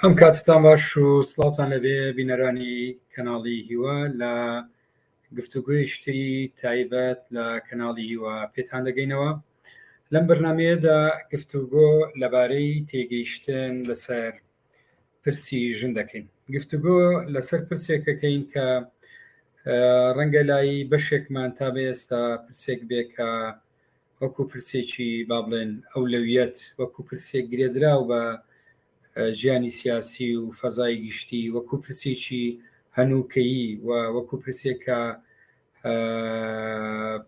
ئەم کاتتان باش و سڵاوتان لەبێ بینەرانی کەناڵی هیوا لە گفتوگۆیشتری تایبەت لە کەناڵی هیوا پێتان دەگەینەوە لەم بەرنمەیەدا گفتوگۆ لەبارەی تێگەیشتن لەسەر پرسی ژن دەکەین گفتوگۆ لەسەر پرسێکەکەین کە ڕەنگە لای بەشێکمان تا بە ئێستا پرسێک بێ کە وەکو پرسێکی با بڵێن ئەولەویەت وەکو پرسێک گرێدراو بە ژیانی سیاسی و فەزای گشتی وەکو پرسێکی هەنووکەیی و وەکو پرسێک کە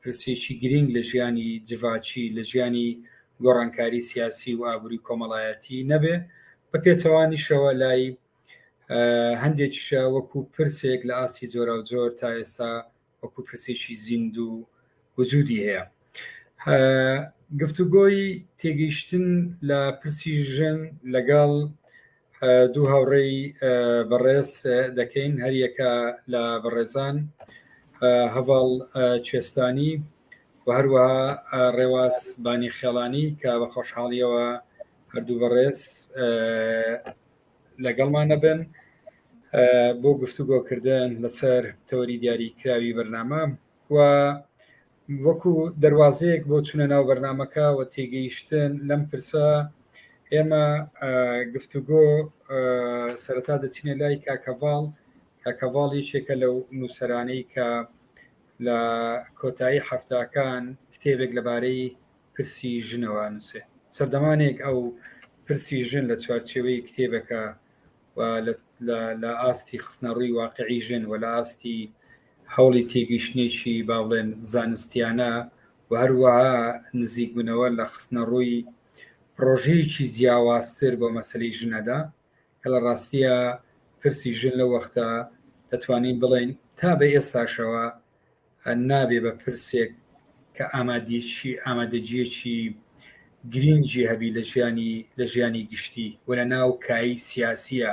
پرسێکی گرنگ لە ژیانی جڤاکی لە ژیانی گۆڕانکاری سیاسی و ئابووری کۆمەڵایەتی نەبێ بە پێچەوانیشەوە لای هەندێکیشە وەکو پرسێک لە ئاستی جۆراوجۆر تا ئێستا وەکو پرسێکی زیندوو وجودی هەیە. گفتوگۆی تێگەیشتن لە پرسی ژن لەگەڵ دوو هاوڕێی بەڕێز دەکەین هەریەکە لە بەڕێزان هەڤاڵ کوێستانی و هەروەها ڕێواس بانی خێڵانی کە بە خۆشحاڵیەوە هەردوو بەڕێز لەگەڵمان نەبن بۆ گفتوگۆکردن لەسەر تەوەری دیاری کراوی بەرنامە و وەکو دەواازەیەک بۆ چونە ناو بەرنمەکە و تێگەیشتن لەم پرسە ئێمە گفتوگۆ سەرەتا دەچینە لای کاکەڤاڵ کاکەڤاڵ یەکێکە لەو نووسەرانەی کە لە کۆتایی هەفتاکان کتێبێک لەبارەی پرسی ژنەوە ئەنووسێ. سەردەمانێک ئەو پرسی ژن لە چوارچێوەی کتێبەکە و لە ئاستی خستنەڕووی واقعی ژن و لە ئاستی هەوڵی تێگەیشتنێکی با بڵێن زانستیانە و هەروەها نزیکبوونەوە لە خستنەڕووی پڕۆژەیەکی جیاوازتر بۆ مەسەلەی ژنەدا کە لە ڕاستیە پرسی ژن لەو وەختە دەتوانین بڵێین تا بە ئێستاشەوە نابێ بە پرسێک کە ئامادیی ئامادەگییەکی گرینگی هەبی لە ژیانی لە ژیانی گشتی و لە ناو کایی سیاسیە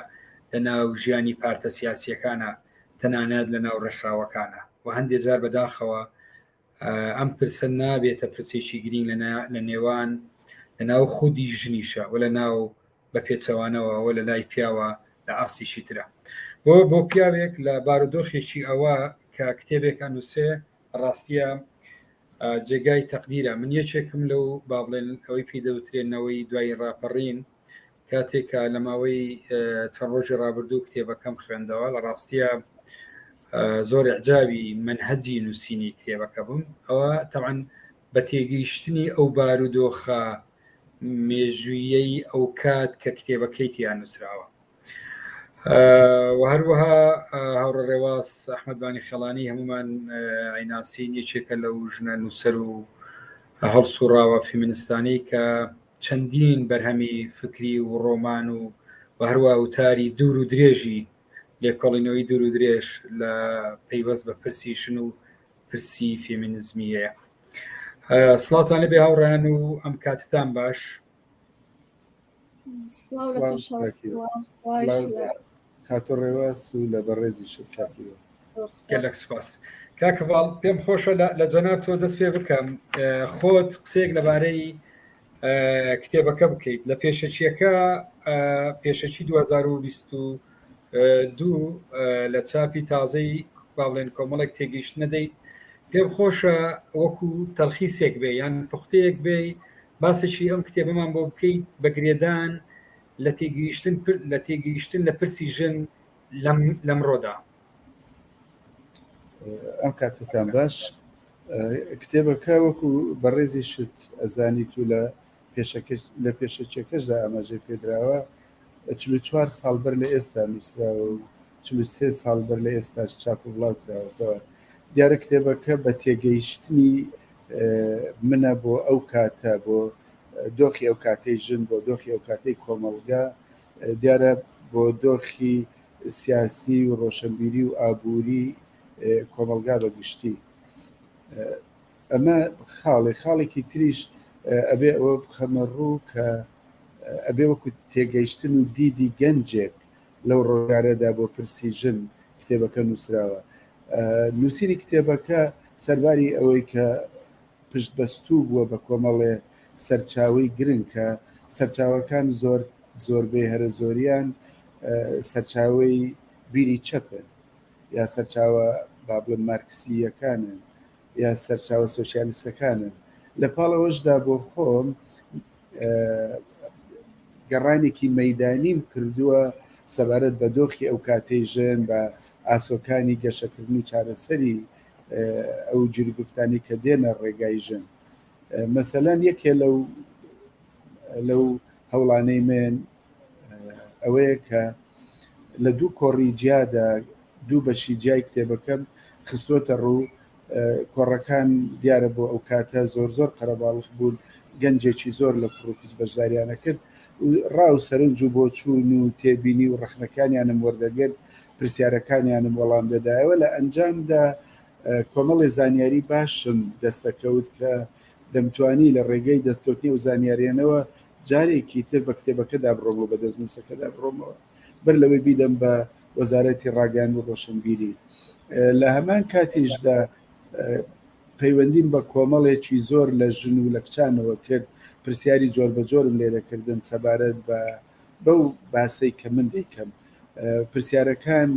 لە ناو ژیانی پارتە سیاسیەکانە تەنانەت لە ناو ڕێکخراوەکانە و هەندێ جار بەداخەوە ئەم پرسە نابێتە پرسێکی گرینگ لە نێوان لە ناو خودی ژنیشە و لە ناو بە پێچەوانەوە ئەوە لە لای پیاوە لە ئاستێکی ترە. بۆ بۆ پیاوێک لە بارودۆخێکی ئەوە کە کتێبێک ئەنووسێ ڕاستیە جێگای تەقدیرە من یەکێکم لەو با بڵێن ئەوەی پێی دەوترێنەوەی دوای ڕاپەڕین کاتێک کە لە ماوەی چەند ڕۆژی ڕابردوو کتێبەکەم خوێندەوە لە ڕاستیە زۆر ئەعجابی منهجی نووسینی کتێبەکە بووم ئەوە تەعاان بە تێگەیشتنی ئەو بارودۆخە مێژوویەی ئەوکات کە کتێبەکەی تیا نووسراوە و هەروەها هاوڕێ ڕێواس ئەحمەد بانی خێڵانی هەمومان ئەیناسین یەکێکە لەو ژنە نووسەر و هەڵسوڕاوە فیمنستانی کە چەندین بەرهەمی فکری و ڕۆمان و و هەروە وتاری دوور و درێژی لێکۆڵینەوەی دوور و درێژ لە پەیوەست بە پرسی ژن و پرسی فێمینزمی هەیە. سڵاوتان لەبێ هاوڕیان و ئەم کاتتان باش. خاتۆ ڕێواس و لە بەڕێزی شت کاکیوە گەلک سپاس کاکەواڵ پێم خۆشە لە جەناب تۆ دەست پێ بکەم خۆت قسەیەک لەبارەی کتێبەکە بکەیت لە پێشەکیەکە پێشەکی 2022 لە چاپی تازەی با بڵێن کۆمەڵێک تێگەیشت نەدەیت پێم خۆشە وەکو تەلخیسێک بێ یان پوختەیەک بێ باسێکی ئەم کتێبەمان بۆ بکەیت بە گرێدان لە تێگەیشتن لە تێگەیشتن لە پرسی ژن لەم لەمڕۆدا. ئەم کاتتان باش کتێبەکە وەکو بەڕێزیشت ئەزانیت و لە پێشەکەش لە پێشەکیەکەشدا ئاماژەی پێدراوە 44 ساڵ بەر لە ئێستا نووسراوە و 43 ساڵ بەر لە ئێستاش چاپ و بڵاو کراوەتەوە دیارە کتێبەکە بە تێگەیشتنی منە بۆ ئەو کاتە بۆ دۆخی ئەو کاتەی ژن بۆ دۆخی ئەو کاتەی کۆمەڵگا دیارە بۆ دۆخی سیاسی و ڕۆشنبیری و ئابووری کۆمەڵگا بە گشتی. ئەمە خاڵێ خاڵێکی تریش ئەبێ ئەوە بخەمە ڕوو کە ئەبێ وەکو تێگەیشتن و دیدی گەنجێک لەو ڕۆژگارەدا بۆ پرسی ژن کتێبەکە نووسراوە نووسینی کتێبەکە سەرباری ئەوەی کە پشت بەستوو بووە بە کۆمەڵێ سەرچاوەی گرنگ کە سەرچاوەکان زۆر زۆربەی هەرە زۆریان. سەرچاوەی بیری چەپن یا سەرچاوە با بڵێم مارکسییەکانن یا سەرچاوە سۆسیالیستەکانن. لە پاڵ ئەوەشدا بۆ خۆم گەڕانێکی مەیدانیم کردووە سەبارەت بە دۆخی ئەو کاتەی ژن، بە ئاسۆکانی گەشەکردن و چارەسەری ئەو گیروگرفتانەی کە دێنە ڕێگای ژن. مەسەلەن یەکێ لەو لەو هەوڵانەی من ئەوەیە کە لە دوو کۆڕی جیادا دوو بەشی جیای کتێبەکەم خستۆتە ڕوو کۆڕەکان دیارە بۆ ئەو کاتە زۆر زۆر قەرەباڵخ بوون گەنجێکی زۆر لە کوڕ و کچ بەشداریانە کرد ڕا و سەرنج و بۆچوون و تێبینی و ڕەخنەکانیانم وەردەگرت پرسیارەکانیانم وەڵام دەدایەوە لە ئەنجامدا کۆمەڵێ زانیاری باشم دەستەکەوت کە دەمتوانی لە ڕێگەی دەستکەوتنی ئەو زانیاریانەوە جارێکی تر بە کتێبەکەدا بڕۆم و بە دەستنووسەکەدا بڕۆمەوە بەر لەوەی بیدەم بە وەزارەتی ڕاگەیاند و ڕۆشنبیری. لە هەمان کاتیشدا پەیوەندیم بە کۆمەڵێکی زۆر لە ژن و لە کچانەوە کرد، پرسیاری جۆربەجۆرم لێ دەکردن سەبارەت بە بەو باسەی کە من دەیکەم. پرسیارەکان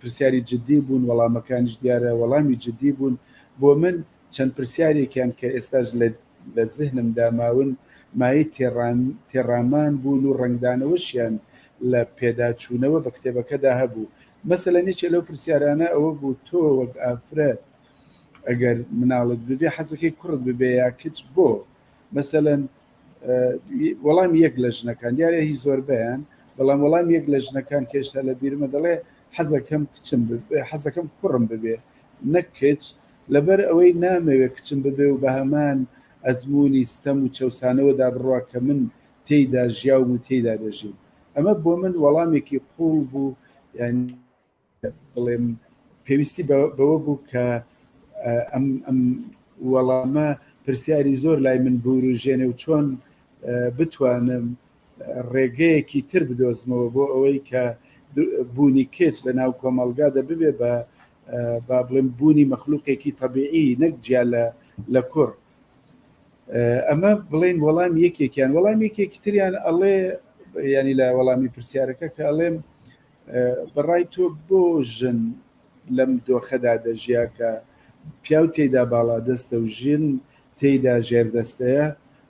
پرسیاری جدی بوون، وەڵامەکانیش دیارە وەڵامی جدی بوون. بۆ من چەند پرسیارێکیان کە ئێستاش لە لە زهنمدا ماون، مایەی تێڕامان بوون و ڕەنگدانەوەشیان لە پێداچوونەوە بە کتێبەکەدا هەبوو. مەسەلەن یەکێ لەو پرسیارانە ئەوە بوو تۆ وەک ئافرەت ئەگەر مناڵت ببێ حەزەکەی کوڕت ببێ یا کچ بۆ؟ مەسەلەن وەڵامی یەک لە ژنەکان، دیارە هی زۆربەیان، بەڵام وەڵامی یەک لە ژنەکان کە ئێستا لە بیرمە دەڵێ حەزەکەم کچم ببێ، حەزەکەم کوڕم ببێ نەک کچ، لەبەر ئەوەی نامەوێ کچم ببێ و بە هەمان ئەزموونی ستەم و چەوسانەوەدا بڕوا کە من تێیدا ژیاوم و تێیدا دەژیم. ئەمە بۆ من وەڵامێکی قووڵ بوو، یانی بڵێم پێویستی بەوە بوو کە ئەم ئەم وەڵامە پرسیاری زۆر لای من بوروژێنێ و چۆن بتوانم ڕێگەیەکی تر بدۆزمەوە بۆ ئەوەی کە بوونی کچ لە ناو کۆمەڵگادا ببێ بە با بڵێم بوونی مەخلوقێکی تەبیعی نەک جیا لە لە کوڕ. ئەمە بڵێن وەڵام یەکێکیان، وەڵام یەکێکی تریان ئەڵێ ینی لە وەڵامی پرسیارەکە کە ئەڵێم بەڕای تۆ بۆ ژن لەم دۆخەدا دەژیا کە پیاو تێیدا باڵادەستە و ژن تێیدا ژێردەستەیە؟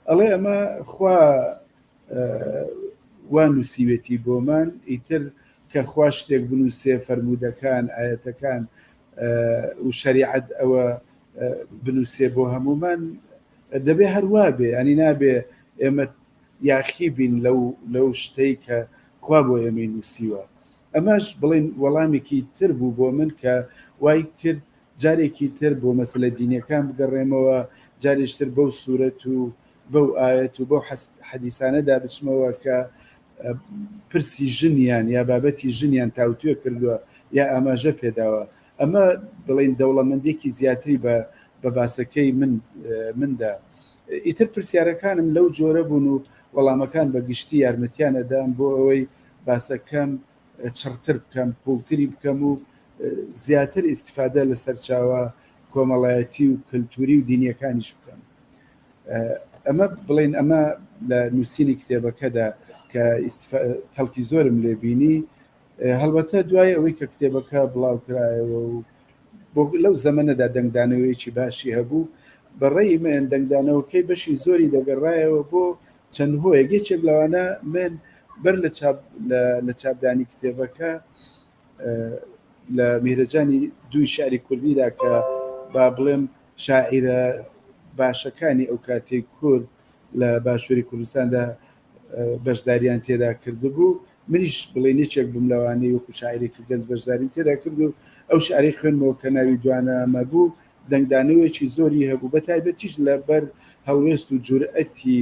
ئەڵێ ئەمە خوا وا نووسیوێتی بۆمان، ئیتر کە خوا شتێک بنووسێ فەرموودەکان، ئایەتەکان و شەریعەت ئەوە بنووسێ بۆ هەموومان دەبێ هەر وا بێ، ینی نابێ ئێمە یاخی بین لەو لەو شتەی کە خوا بۆ ئێمەی نووسیوە. ئەمەش بڵێین وەڵامێکی تر بوو بۆ من کە وای کرد جارێکی تر بۆ مەسەلە دینیەکان بگەڕێمەوە، جارێکی تر بەو سورەت و بەو ئایەت و بەو حەدیسانەدا بچمەوە کە پرسی ژنیان یا بابەتی ژنیان تاوتوێ کردووە یا ئاماژە پێداوە. ئەمە بڵێین دەوڵەمەندیەکی زیاتری بە بە باسەکەی من مندا. ئیتر پرسیارەکانم لەو جۆرە بوون و وەڵامەکان بە گشتی یارمەتیان ئەدام بۆ ئەوەی باسەکەم چڕتر بکەم، قووڵتری بکەم و زیاتر ئیستیفادە لە سەرچاوە کۆمەڵایەتی و کەلتووری و دینیەکانیش بکەم. ئەمە بڵێین ئەمە لە نووسینی کتێبەکەدا کە کەڵکی زۆرم لێ بینی. هەڵبەتە دوای ئەوەی کە کتێبەکە بڵاو کرایەوە و بۆ لەو زەمەنەدا دەنگدانەوەیەکی باشی هەبوو، بە ڕێی من دەنگدانەوەکەی بەشی زۆری دەگەڕایەوە بۆ چەند هۆیەک، یەکێک لەوانە من بەر لە چاپ لە چاپدانی کتێبەکە لە میهرەجانی دووی شعری کوردیدا کە با بڵێم شاعیرە باشەکانی ئەو کاتەی کورد لە باشووری کوردستاندا بەشداریان تێدا کردبوو، منیش بڵێین یەکێک بووم لەوانەی وەکو شاعیرێکی گەنج بەشداریم تێدا کرد و ئەو شعرەی خوێندمەوە کە ناوی دوانامە بوو، دەنگدانەوەیەکی زۆری هەبوو، بە تایبەتیش لەبەر هەڵوێست و جورئەتی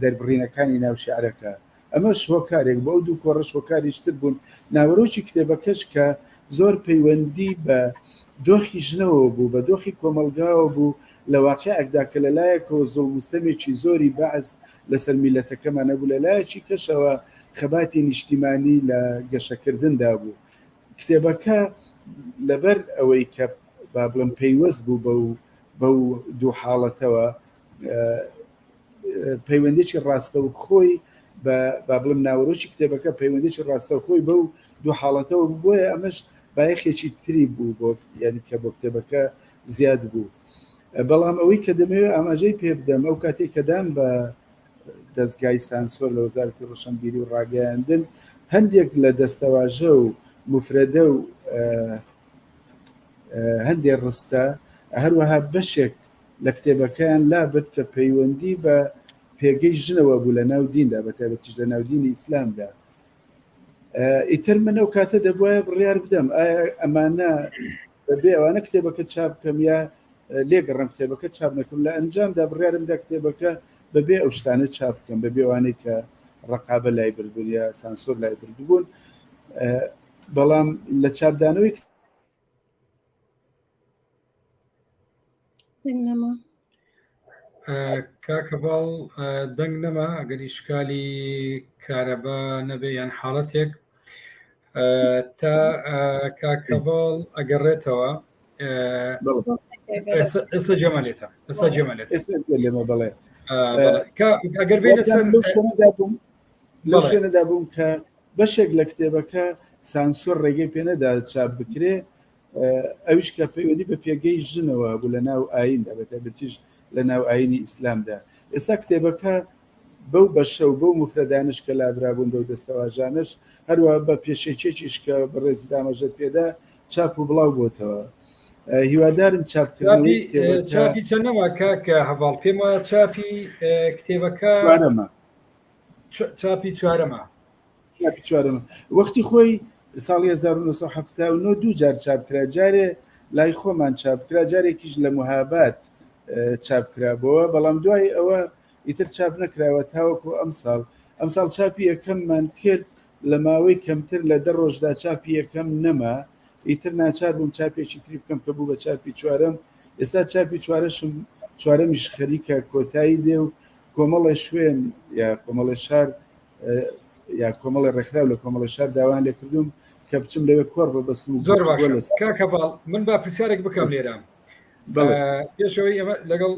دەربڕینەکانی ناو شیعرەکە. ئەمەش هۆکارێک بوو، ئەو دوو کۆڕەش هۆکاریش تر بوون. ناوەرۆکی کتێبەکەش کە زۆر پەیوەندی بە دۆخی ژنەوە بوو، بە دۆخی کۆمەڵگاوە بوو، لە واقیعێکدا کە لە لایەکەوە زوڵم و ستەمێکی زۆری بەعس لەسەر میللەتەکەمان هەبوو، لە لایەکی کەشەوە خەباتی نیشتیمانی لە گەشەکردندا بوو. کتێبەکە لەبەر ئەوەی کە با بڵێم پەیوەست بوو بەو بەو دوو حاڵەتەوە، پەیوەندیی ڕاستەوخۆی بە با بڵێم ناوەرۆکی کتێبەکە پەیوەندیی ڕاستەوخۆی بەو دوو حاڵەتەوە بوو بۆیە ئەمەش بایەخێکی تری بوو بۆ یانی کە بۆ کتێبەکە زیاد بوو بەڵام ئەوەی کە دەمەوێت ئاماژەی پێ بدەم ئەو کاتێک کە دام بە دەستگای سانسۆر لە وەزارەتی ڕۆشنبیری و ڕاگەیاندن هەندێک لە دەستەواژە و مفرەدە و هەندێک ڕستە هەروەها بەشێک لە کتێبەکەیان لابرد کە پەیوەندی بە پێگەی ژنەوە بوو لە ناو دیندا بە تایبەتیش لە ناو دینی ئیسلامدا ئیتر من ئەو کاتە دەبواە بڕیار بدەم ئایا ئەمانە بەبێ ئەوانە کتێبەکە چاپ بکەم یا لێگەڕم کتێبەکە چاپ نەکەم لە ئەنجامدا بڕیارمدا کتێبەکە بەبێ ئەو شتانە چاپ بکەم بەبێ ئەوانەی کە ڕقابە لای بردبوون یا سانسۆر لای بردبوون بەڵام لە چاپدانەوەی دەنگ نەما. کاک هەڤاڵ دەنگ نەما ئەگەر ئیشکالی کارەبا نەبێ یان حاڵەتێک تا کاک هەڤاڵ ئەگەڕێتەوە ئێستا جەمالێتە ئێستا جەمالێت لێمە بڵێ ئەگەر بێنە سەر لەو شوێنەدا بووم کە بەشێک لە کتێبەکە سانسۆر ڕێگەی پێنەدا چاپ بکرێ ئەویش کە پەیوەندی بە پێگەی ژنەوە هەبوو لە ناو ئاییندا بە تایبەتیش لە ناو ئایینی ئیسلامدا ئێستا کتێبەکە بەو بەشە و بەو مفرەدانەش کە لابرابوون بەو دەستەواژانەش هەروە بە پێشەکیەکیش کە بەڕێزت ئاماژەت پێدا چاپ و بڵاو بۆتەوە هیوادارم چاپکردنەوەی کتێبەکە چاپی چەندەوە کاک هەڤاڵ پێم وایە چاپی کتێبەکە چوارەمە چاپی چوارەمە چاپی چوارەمە وەختی خۆی ساڵی 1970 دوو جار چاپ کرا جارێ لای خۆمان چاپ کرا جارێکیش لە مهابات چاپ کرابەوە بەڵام دوای ئەوە ئیتر چاپ نەکراوە تاوەکو ئەمساڵ ئەمساڵ چاپی یەکەممان کرد لە ماوەی کەمتر لە دە ڕۆژدا چاپی یەکەم نەما ئیتر ناچار بووم چاپێکی تری بکەم کە بوو بە چاپی چوارەم ئێستا چاپی چوارەشم چوارەمیش خەریکە کۆتایی دێ و کۆمەڵێ شوێن یا کۆمەڵێ شار یا کۆمەڵی ڕێکخراو لە کۆمەڵی شار داوایان لێکردوم کە بچم لەوێ کۆڕ ببەستم و زۆر باشە کاک هەڤاڵ من با پرسیارێک بکەم لێرە پێشەوەی ئەمە لەگەڵ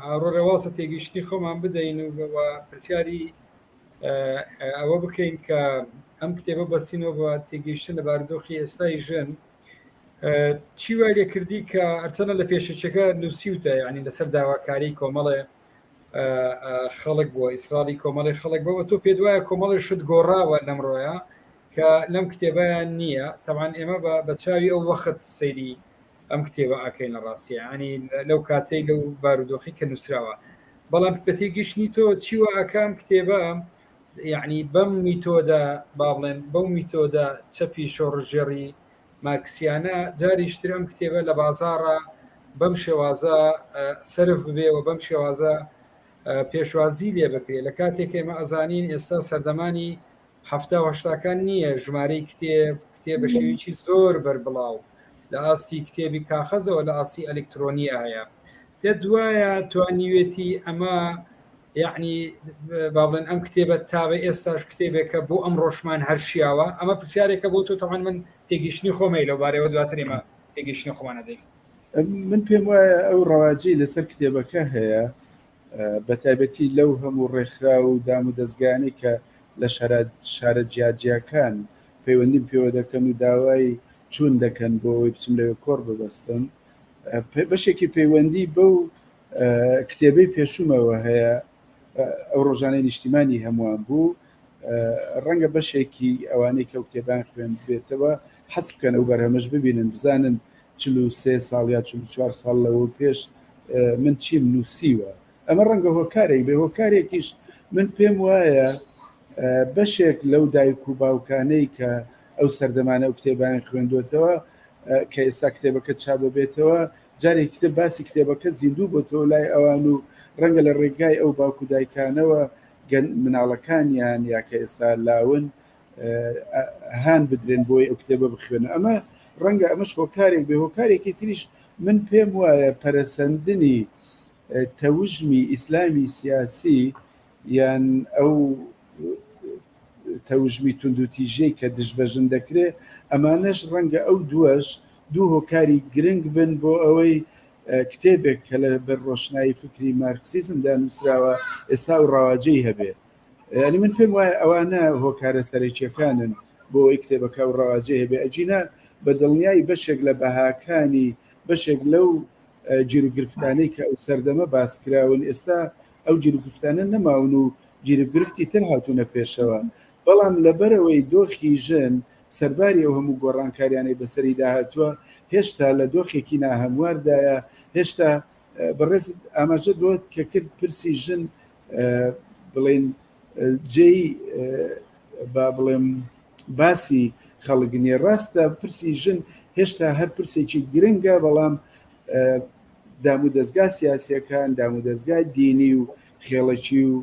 ئاڕۆ ڕێوازە تێگەیشتنی خۆمان بدەین و پرسیاری ئەوە بکەین کە ئەم کتێبە بەسینەوە بە تێگەیشتن لە بارودۆخی ئێستای ژن چی وای لێ کردی کە هەرچەنە لە پێشەکەەکە نووسیوتە یعنی لەسەر داواکاری کۆمەڵێ خەڵک بووە ئیسراڵی کۆمەڵی خەڵک بەوە تۆ پێ دوایە کۆمەڵی شت گۆڕاوە لەمڕۆیە کە لەم کتێبیان نییە تەوان ئێمە بە چاوی ئەو وەخت سەیری ئەم کتێبە ئاکەین لە ڕاستیە ینی لەو کاتەی لەو بارودۆخی کە نووسراوە بەڵام بە تێگەیشتنی تۆ چیوە ئاکام کتێبە یعنی بەم میتۆدە با بڵێن بەو میتۆدە چەپی شۆڕژێڕی مارکسیانە جاریشتر ئەم کتێبە لە بازاڕە بەم شێوازە سرف ببێ و بەم شێوازە پێشوازی لێ بکرێ لە کاتێک ئێمە ئەزانین ئێستا سەردەمانی حەفتا و هەشتاکان نییە ژمارەی کتێب کتێب بە شێوەیەکی زۆر بەربڵاو لە ئاستی کتێبی کاخەزەوە لە ئاستی ئەلکترۆنیە هەیە پێت دوایە توانیوێتی ئەمە یعنی با بڵێن ئەم کتێبە تا بە ئێستاش کتێبێکە بۆ ئەم ڕۆژمان هەر شیاوە ئەمە پرسیارێکە بۆ تۆ تەوان من تێگەیشتنی خۆمەی لەو بارەوە دواتر ئێمە تێگەیشتنی خۆمانە دەین من پێم وایە ئەو ڕەواجی لەسەر کتێبەکە هەیە بەتایبەتی لەو هەموو ڕێکخراو و دام و دەزگایانەی کە لە شارە جیاجیاکان پەیوەندیم پێوە دەکەن و داوای چوون دەکەن بۆ ئەوەی بچم لەوێ کۆڕ ببەستم بەشێکی پەیوەندی بەو کتێبەی پێشوومەوە هەیە ئەو ڕۆژانەی نیشتیمانی هەمووان بوو ڕەنگە بەشێکی ئەوانەی کە کتێبان خوێندبێتەوە حەز بکەن ئەو بەرهەمەش ببینن بزانن 43 ساڵ یا 44 ساڵ لەوە پێش من چیم نووسیوە ئەمە ڕەنگە هۆکارێک بێ هۆکارێکیش من پێم وایە بەشێک لەو دایک و باوکانەی کە ئەو سەردەمانە و کتێبیان خوێندوتەوە کە ئێستا کتێبەکە چاپ ببێتەوە جارێکی تر باسی کتێبەکە زیندوو بۆتەوە لای ئەوان و ڕەنگە لە ڕێگای ئەو باوک و دایکانەوە مناڵەکانیان یا کە ئێستا لاون هان بدرێن بۆی ئەو کتێبە بخوێنن ئەمە ڕەنگە ئەمەش هۆکارێک بێ هۆکارێکی تریش من پێم وایە پەرەسەندنی تەوژمی ئیسلامی سیاسی یان ئەو تەوژمی توندوتیژیەی کە دژ بە ژن دەکرێ ئەمانەش ڕەنگە ئەو دووەش دوو هۆکاری گرنگ بن بۆ ئەوەی کتێبێک کە لە بەر ڕۆشنایی فکری مارکسیزمدا نووسراوە ئێستا ئەو ڕەواجەی هەبێ. یانی من پێم وایە ئەوانە هۆکارە سەرەکیەکانن بۆ ئەوەی کتێبەکە و ڕەواجەی هەبێ ئەگینا بە دڵنیایی بەشێک لە بەهاکانی بەشێک لەو گیروگرفتانەی کە ئەو سەردەمە باس کراون ئێستا ئەو گیروگرفتانە نەماون و گیروگرفتی تر هاتوونە پێشەوە بەڵام لەبەرئەوەی دۆخی ژن سەرباری ئەو هەموو گۆڕانکاریانەی بەسەریدا هاتووە هێشتا لە دۆخێکی ناهەمواردایە هێشتا بەڕێزت ئاماژەت بەوە کە کرد پرسی ژن بڵێن جێی با بڵێم باسی خەڵک نییە ڕاستە پرسی ژن هێشتا هەر پرسێکی گرنگە بەڵام دام و دەستگا سیاسیەکان دام و دەستگای دینی و خێڵەکی و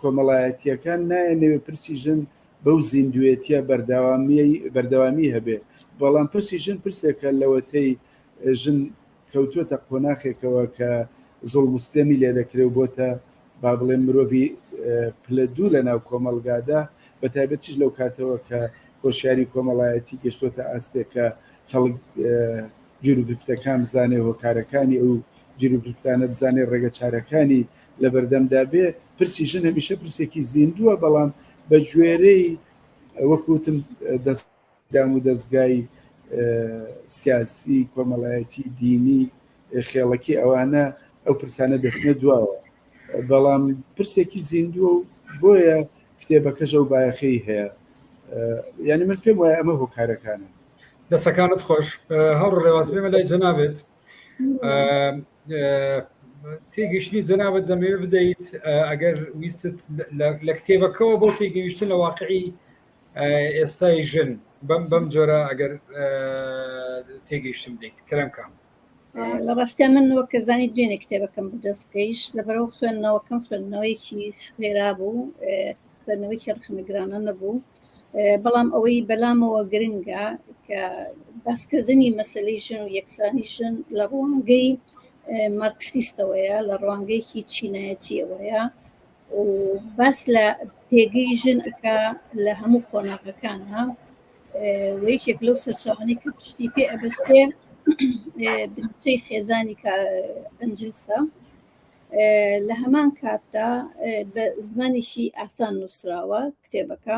کۆمەڵایەتیەکان نایەنەوێ پرسی ژن بەو زیندوێتیە بەردەوامی بەردەوامی هەبێ بەڵام پرسی ژن پرسێکە لەوەتەی ژن کەوتووەتە قۆناخێکەوە کە زوڵم و ستەمی لێ دەکرێ و بۆتە با بڵێم مرۆڤی پلە دوو لە ناو کۆمەڵگادا، بە تایبەتیش لەو کاتەوە کە هۆشیاری کۆمەڵایەتی گەشتۆتە ئاستێک کە خەڵک گیروگرفتەکان بزانێ، هۆکارەکانی ئەو گیروگرفتانە بزانێ، ڕێگەچارەکانی لە بەردەمدا بێ. پرسی ژن هەمیشە پرسێکی زیندووە، بەڵام بە گوێرەی وەک وتم دەست دامودەزگای سیاسی، کۆمەڵایەتی، دینی، خێڵەکی ئەوانە ئەو پرسانە دەچنە دواوە. بەڵام پرسێکی زیندووە و بۆیە کتێبەکەش ئەو بایەخەی هەیە. یانی من پێم وایە ئەمە هۆکارەکانن. دەسەکانت خۆش هاوڕێ ڕێواز بێمە لای جەنابت تێگەیشتنی جەنابت دەمەوێت بدەیت ئەگەر ویستت لە کتێبەکەەوە بۆ تێگەیشتن لە واقعی ئێستای ژن بەم بەم جۆرە ئەگەر تێگەیشتم بدەیت کرەم کام. لە ڕاستیا من وەک کە زانی دوێنێ کتێبەکەم بەدەست گەیشت لەبەرەوە خوێندنەوەکەم خوێندنەوەیەکی خێرا بوو خوێندنەوەیەکی ڕەخنەگرانە نەبوو بەڵام ئەوەی بەلامەوە گرنگە کە باسکردنی مەسلەی ژن و یەکسانی ژن لە ڕوانگەی مارکسیستەوەیە لە ڕوانگەیەکی چینایەتیەوەیە و باس لە پێگەی ژن ئەکا لە هەموو قۆناغەکانە و یەکێک لەو سەرچاوانەی کە پشتی پێ ئەبەستێ بنچەی خێزانی کە ئەنجلسە لە هەمان کاتدا بە زمانێکی ئاسان نووسراوە کتێبەکە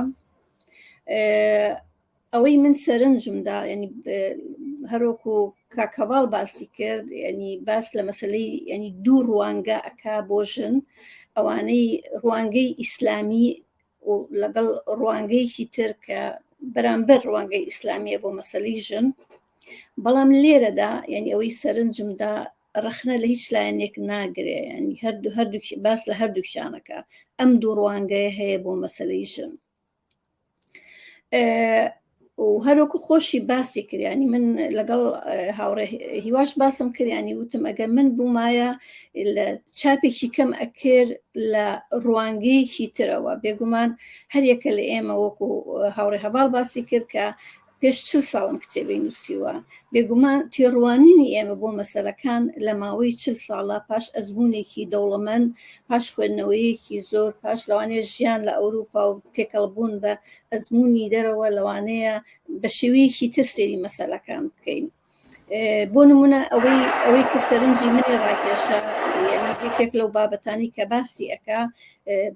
ئەوەی من سەرنجم دا ینی هەروەکو کاک هەڤاڵ باسی کرد ینی باس لە مەسلەی ینی دوو ڕوانگە ئەکا بۆ ژن ئەوانەی ڕوانگەی ئیسلامی و لەگەڵ ڕوانگەیەکی تر کە بەرامبەر ڕوانگەی ئیسلامیە بۆ مەسلەی ژن بەڵام لێرەدا یعنی ئەوەی سەرنجمدا ڕەخنە لە هیچ لایەنێک ناگرێ ینی هەردوو هەردوو باس لە هەردووکیانەکە ئەم دوو ڕوانگەیە هەیە بۆ مەسلەی ژن و هەروەکو خۆشی باسی کرد ینی من لەگەڵ هاوڕێ هیواش باسم کرد ینی وتم ئەگەر من بوومایە لە چاپێکی کەم ئەکرد لە ڕوانگەیەکی ترەوە بێگومان هەریەکە لە ئێمە وەکو هاوڕێ هەواڵ باسی کرد کە پێش چل ساڵم کتێبەی نووسیوە. بێگومان تێڕوانینی ئێمە بۆ مەسەلەکان لە ماوەی چل ساڵە پاش ئەزموونێکی دەوڵەمەند، پاش خوێندنەوەیەکی زۆر، پاش لەوانەیە ژیان لە ئەوروپا و تێکەڵبوون بە ئەزموونی دەرەوە لەوانەیە بە شێوەیەکی تر سەیری مەسەلەکان بکەین. بۆ نمونە ئەوەی ئەوەی کە سەرنجی منی ڕاکێشا یەکێک لەو بابەتانی کە باسی ئەکا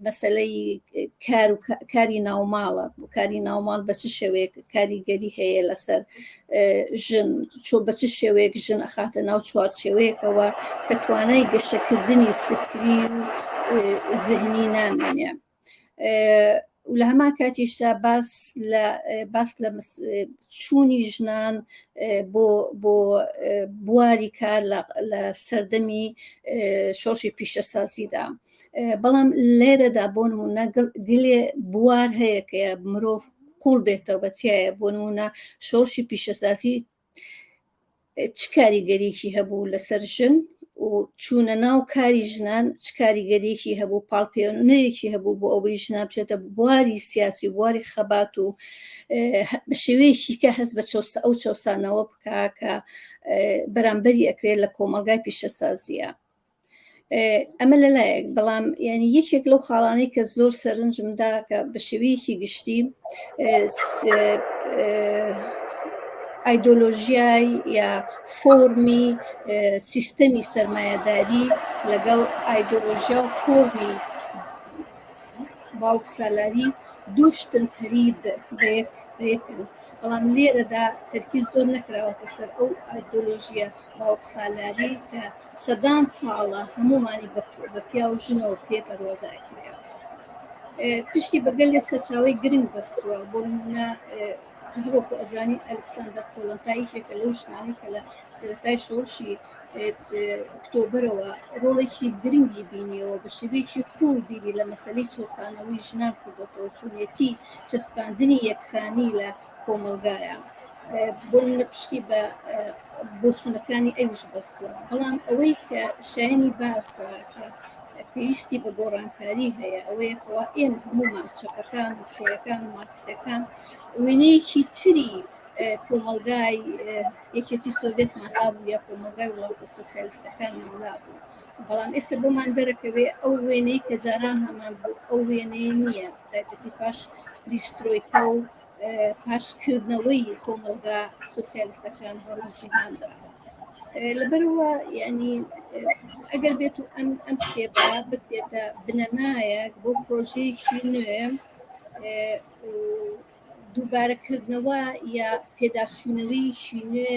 مەسلەی کار و کاری ناوماڵە کاری ناوماڵ بە چ شێوەیەک کاریگەری هەیە لەسەر ژن چۆ بە چ شێوەیەک ژن ئەخاتە ناو چوارچێوەیەکەوە کە توانای گەشەکردنی فکری و زهنی نامێنێ و لە هەمان کاتیشدا باس لە باس لە چوونی ژنان بۆ بۆ بواری کار لە سەردەمی شۆڕشی پیشەسازیدا بەڵام لێرەدا بۆ نمونە گلێ بوار هەیە کە مرۆڤ قوڵ بێتەوە بەتایە بۆ نمونە شۆڕشی پیشەسازی چ کاریگەریی هەبوو لەسەر ژن و چوونە ناو کاری ژنان چ کاریگەریەکی هەبوو پاڵپێنەیەکی هەبوو بۆ ئەوەی ژنان بچێتە بواری سیاسی و بواری خەبات و بە شێوەیەکی کە هەست بە چەوسە ئەو چەوسانەوە بکا کە بەرامبەری ئەکرێت لە کۆمەڵگای پیشەسازیە. ئەمە لەلایەک بەڵام یعنی یەکێک لەو خاڵانەی کە زۆر سەرنجمدا کە بە شێوەیەکی گشتی ئایدۆلۆژیای یا فۆرمی سیستەمی سەرمایەداری لەگەڵ ئایدۆلۆژیا و فۆرمی. باوک سالاری دوو شتن تەریب بەیەک بەیەکن بەڵام لێرەدا تەرکیز زۆر نەکراوەتە سەر ئەو ئایدۆلۆژیە باوک سالاری کە سەدان ساڵە هەمومانی بە پیاو ژنەوە پێ پەروەردە ئەکرێت. پشتی بە گەلێ سەرچاوەی گرنگ بەستووە بۆ نمونە هەروەکو ئەزانی ئەلکساندەر کۆڵۆنتای یەکێکە لەو ژنانەی کە لە سەرەتای شۆڕشی ئۆکتۆبەرەوە ڕۆڵێکی گرنگی بینیەوە بە شێوەیەکی قوڵ بیری لە مەسەلەی چەوسانەوەی ژنان کردۆتەوە چونیەتی چەسپاندنی یەکسانی لە کۆمەڵگایە بۆ نمونە پشتی بە بۆچوونەکانی ئەویش بەستووە بەڵام ئەوەی کە شایەنی باسە کە پێویستی بە گۆڕانکاری هەیە ئەوەیە کەوا ئێمە هەموومان چەپەکان و شۆیەکان و مارکسەکان وێنەیەکی تری کۆمەڵگای یەکێتی سۆڤێتمان لابوو یا کۆمەڵگای وڵاتە سۆسیالیستەکانمان لابوو بەڵام ئێستا بۆمان دەرەکەوێ ئەو وێنەی کە جاران هەمان بوو ئەو وێنەیە نییە تایبەتی پاش پریسترۆیکە و پاشکردنەوەی کۆمەڵگا سۆسیالیستەکان بەڕوو جیهاندا لەبەرەوە یعنی ئەگەر بێت و ئەم ئەم کتێبە بکرێتە بنەمایەک بۆ پرۆژەیەکی نوێ دووبارەکردنەوە یا پێداچوونەوەیەکی نوێ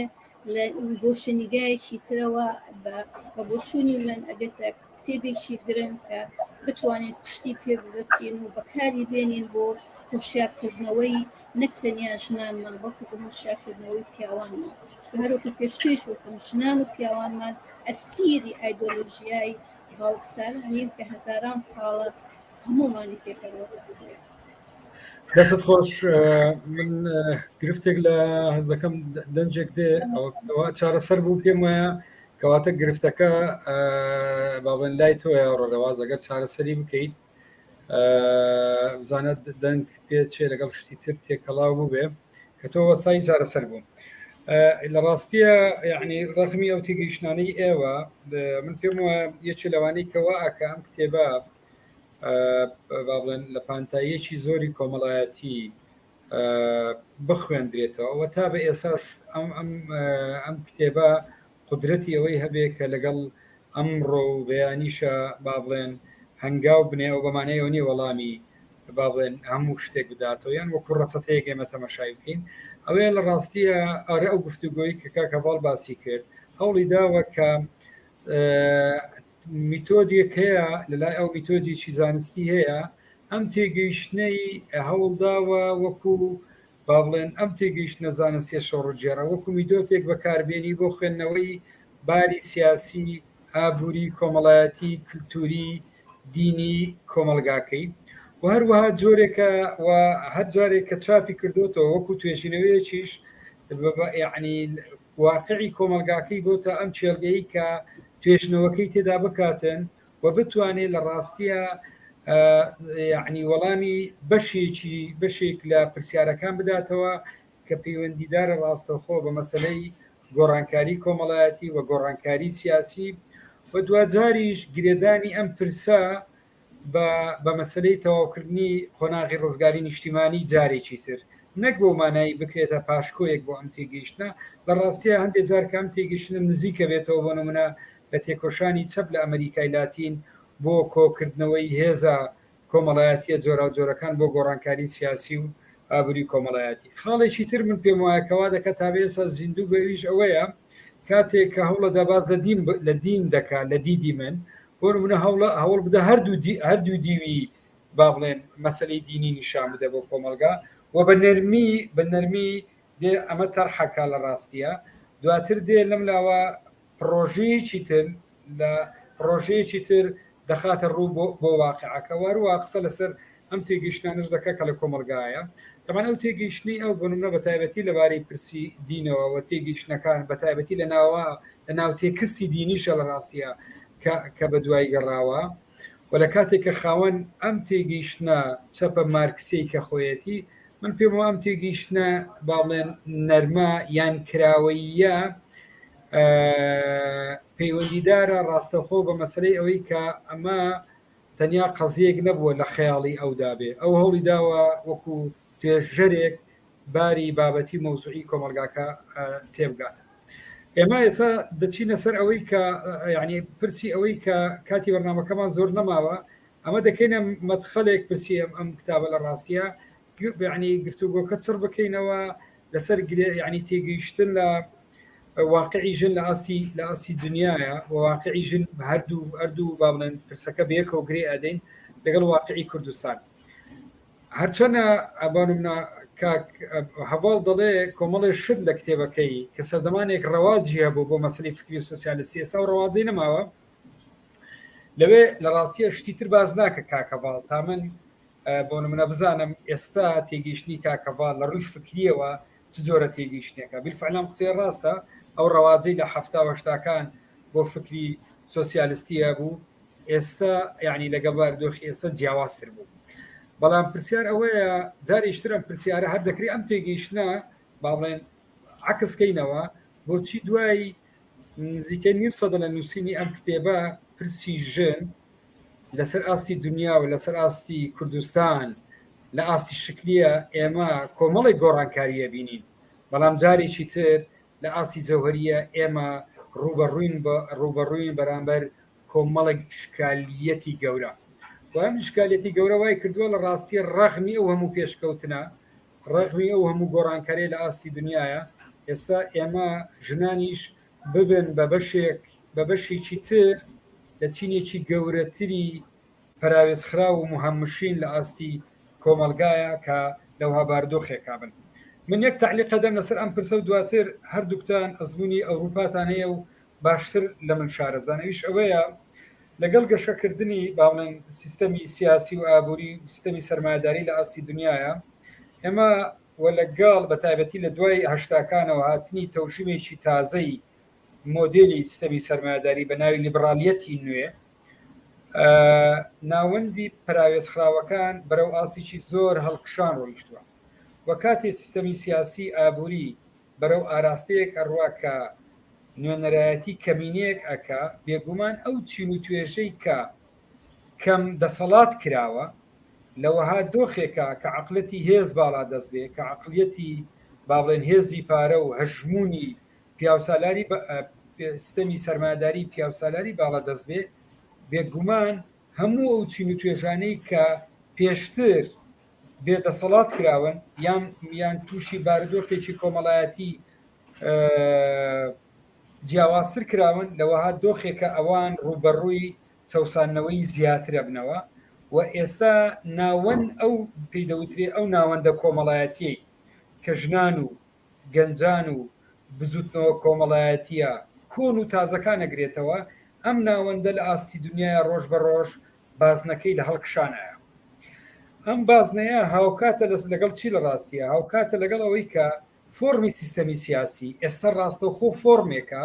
لە گۆشەنیگایەکی ترەوە بە بۆچوونی من ئەبێتە کتێبێکی گرنگ کە بتوانین پشتی پێ ببەستین و بەکاری بێنین بۆ هۆشیارکردنەوەی نەک تەنیا ژنانمان بەڵکو بۆ هۆشیارکردنەوەی پیاوانمان چونکە هەروەکو پێشتریش وتم ژنان و پیاوانمان ئەسیری ئایدۆلۆژیای باوکسالارین کە هەزاران ساڵە هەموومانی پێ پەروەردە بکرێت. دەست خۆش من گرفتێک لە هەزەکەم دەنجێک دێ ئەوە چارەسەر بوو پێم وایە کەواتە گرفتەکە بابن لای تۆیە ڕۆ ڕێواز ئەگەر چارەسەری بکەیت بزانە دەنگ پێ چێ لەگەڵ شتی تر تێکەڵاو بوو بێ کە تۆ وەسای چارەسەر بوو لە ڕاستیە یعنی ڕەغمی ئەو تێگەیشتانەی ئێوە من پێم وایە یەکێ لەوانەی کەوا ئەکە ئەم کتێبە با بڵێن لە پانتاییەکی زۆری کۆمەڵایەتی بخوێندرێتەوە و تا بە ئێساش ئەم ئەم ئەم کتێبە قودرەتی ئەوەی هەبێ کە لەگەڵ ئەمڕۆ و بەیانیشە با بڵێن هەنگاو بنێ ئەو بەمانەی ئەوە نییە وەڵامی با بڵێن هەموو شتێک بداتەوە یان وەکو ڕەچەتەیەک ئێمە تەمەشای بکەین ئەوەیە لە ڕاستیە ئارە ئەو گفتوگۆی کە کاک هەڤاڵ باسی کرد هەوڵی داوە کە میتۆدێک هەیە لەلای ئەو میتۆدێکی زانستی هەیە ئەم تێگەیشتنەی هەوڵداوە وەکو با بڵێن ئەم تێگەیشتنە زانستیە شۆڕشگێڕە وەکو میتۆدێک بەکاربێنی بۆ خوێندنەوەی باری سیاسی، ئابووری، کۆمەڵایەتی، کلتوری، دینی کۆمەڵگاکەی و هەروەها جۆرێکە و هەر جارێک کە چاپی کردوتەوە وەکو توێژینەوەیەکیش یعنی واقعی کۆمەڵگاکەی بۆتە ئەم کێڵگەی کە توێژنەوەکەی تێدا بکاتن و بتوانێت لە ڕاستیە یعنی وەڵامی بەشێکی بەشێک لە پرسیارەکان بداتەوە کە پەیوەندیدارە ڕاستەوخۆ بە مەسلەی گۆڕانکاری کۆمەڵایەتی و گۆڕانکاری سیاسی و دواجاریش گرێدانی ئەم پرسە بە مەسلەی تەواوکردنی قۆناغی ڕزگاری نیشتیمانی جارێکی تر نەک بۆ مانایی بکرێتە پاشکۆیەک بۆ ئەم تێگەیشتنە لە ڕاستیە هەندێک جار کە ئەم تێگەیشتنە نزیکە بێتەوە بۆ نمونە لە تێکۆشانی چەپ لە ئەمریکای لاتین بۆ کۆکردنەوەی هێزە کۆمەڵایەتیە جۆراوجۆرەکان بۆ گۆڕانکاری سیاسی و ئابووری کۆمەڵایەتی. خاڵێکی تر من پێم وایە کەوا دەکات تا ئێستا زیندوو بێ ئەویش ئەوەیە کاتێک کە هەوڵەدا باس لە دین لە دین دەکات لە دیدی من بۆ نمونە هەوڵە هەوڵ بدە هەردوو دی هەردوو دیوی با بڵێن مەسەلەی دینی نیشان بدە بۆ کۆمەڵگا و بە نەرمی بە نەرمی دێ ئەمە تەرحەکە لە ڕاستیە دواتر دێ لەم لاوە پڕۆژەیەکی تر لە پڕۆژەیەکی تر دەخاتە ڕوو بۆ بۆ واقعەکە واروە قسە لەسەر ئەم تێگەیشتانەش دەکا کە لە کۆمەڵگایە تەمان ئەو تێگەیشتنی ئەو بۆ نمونە بە تایبەتی لەبارەی پرسی دینەوە و تێگەیشتنەکان بە تایبەتی لە ناوە لە ناو تێکستی دینیشە لە ڕاستیە کە کە بە دوای گەڕاوە و لە کاتێک کە خاوەن ئەم تێگەیشتنە چەپە مارکسیەی کە خۆیەتی من پێم وایە ئەم تێگەیشتنە با بڵێن نەرمە یان کراوەییە پەیوەندیدارە ڕاستەوخۆ بە مەسلەی ئەوەی کە ئەمە تەنیا قەزیەک نەبووە لە خەیاڵی ئەودا بێ ئەو هەوڵی داوە وەکو توێژەرێک باری بابەتی مەوزوعی کۆمەڵگاکە تێبگات ئێمە ئێستا دەچینە سەر ئەوەی کە یعنی پرسی ئەوەی کە کاتی بەرنمەکەمان زۆر نەماوە. ئەمە دەکەینە مەدخەلێک پرسی ئەم ئەم کتابە لە ڕاستیە یعنی گفتوگۆکە چڕ بکەینەوە لەسەر گرێ یعنی تێگەیشتن لە واقعی ژن لە ئاستی لە ئاستی دنیاە و واقعی ژن هەردوو هەردوو با بڵێن پرسەکە بەیەکەوە گرێ ئەدەین لەگەڵ واقعی کوردستان هەرچەنە بۆ نمونە کاک هەڤاڵ دەڵێ کۆمەڵێ شت لە کتێبەکەی کە سەردەمانێک ڕەواجی هەبوو بۆ مەسلی فکری و سۆسیالیستی ئێستا و ڕەواجی نەماوە لەوێ لە ڕاستیە شتی تر باز ناکە کاک هەڤاڵ تا من بۆ نمونە بزانم ئێستا تێگەیشتنی کاک هەڤاڵ لە ڕووی فکریەوە چ جۆرە تێگەیشتنێکە بالفعل ئەم قسەیە ڕاستە ئەو ڕەواجەی لە حەفتا و هەشتاکان بۆ فکری سۆسیالستی هەبوو ئێستا یعنی لەگەڵ بارودۆخی ئێستا جیاوازتر بوو بەڵام پرسیار ئەوەیە جارێکتر ئەم پرسیارە هەر دەکرێت ئەم تێگەیشتنە با بڵێن عکسکەینەوە بۆچی دوای نزیکەی نیو سەدە لە نووسینی ئەم کتێبە پرسی ژن لەسەر ئاستی دنیا و لەسەر ئاستی کوردستان لە ئاستی شکلیە ئێمە کۆمەڵێک گۆڕانکاریە بینین بەڵام جارێکی تر لە ئاستی جەوهریە ئێمە ڕوبەڕووین بە ڕوبەڕووین بەرامبەر کۆمەڵێک ئیشکالیەتی گەورە و ئەم ئیشکالیەتی گەورە وای کردووە لە ڕاستی ڕەغمی ئەو هەموو پێشکەوتنە ڕەغمی ئەو هەموو گۆڕانکاریە لە ئاستی دنیاە ئێستا ئێمە ژنانیش ببن بە بەشێک بە بەشێکی تر لە چینێکی گەورەتری پەراوێزخراو و مهەمشین لە ئاستی کۆمەڵگایە کە لەوها بارودۆخێکا بن. من یەک تەعلیق ئەدەم لەسەر ئەم پرسە و دواتر هەردووکتان ئەزموونی ئەوروپاتان هەیە و باشتر لە من شارەزان ئەویش ئەوەیە لەگەڵ گەشەکردنی با بڵێن سیستەمی سیاسی و ئابووری و سیستەمی سەرمایەداری لە ئاستی دنیاە ئێمە و لەگەڵ بە تایبەتی لە دوای هەشتاکانەوە هاتنی تەوژمێکی تازەی مۆدێلی سیستەمی سەرمایەداری بە ناوی لیبرالیەتی نوێ ناوەندی پەراوێزخراوەکان بەرەو ئاستێکی زۆر هەڵکشان ڕۆیشتووە و کاتێ سیستەمی سیاسی ئابووری بەرەو ئاراستەیەک ئەڕوا کە نوێنەرایەتی کەمینەیەک ئەکا بێگومان ئەو چین و توێژەی کە کەم دەسەڵات کراوە لە وەها دۆخێکا کە عەقلەتی هێز باڵا دەست بێ کە عەقلیەتی با بڵێن هێزی پارە و هەژموونی پیاوسالاری سیستەمی سەرمایەداری پیاوسالاری باڵا دەست بێ بێگومان هەموو ئەو چین و توێژانەی کە پێشتر بێ دەسەڵات کراون یان یان تووشی بارودۆخێکی کۆمەڵایەتی جیاوازتر کراون لەوەها دۆخێکە ئەوان ڕووبەڕووی چەوساندنەوەی زیاتر ئەبنەوە و ئێستا ناوەند ئەو پێی دەوترێ ئەو ناوەندە کۆمەڵایەتیەی کە ژنان و گەنجان و بزوتنەوە کۆمەڵایەتیە کۆن و تازەکان ئەگرێتەوە، ئەم ناوەندە لە ئاستی دنیایا ڕۆژ بە ڕۆژ بازنەکەی لە هەڵکشانایە. ئەم بازنەیە هاوکاتە لەگەڵ چی لە ڕاستیە؟ هاوکاتە لەگەڵ ئەوەی کە فۆرمی سیستەمی سیاسی ئێستا ڕاستەوخۆ فۆرمێکە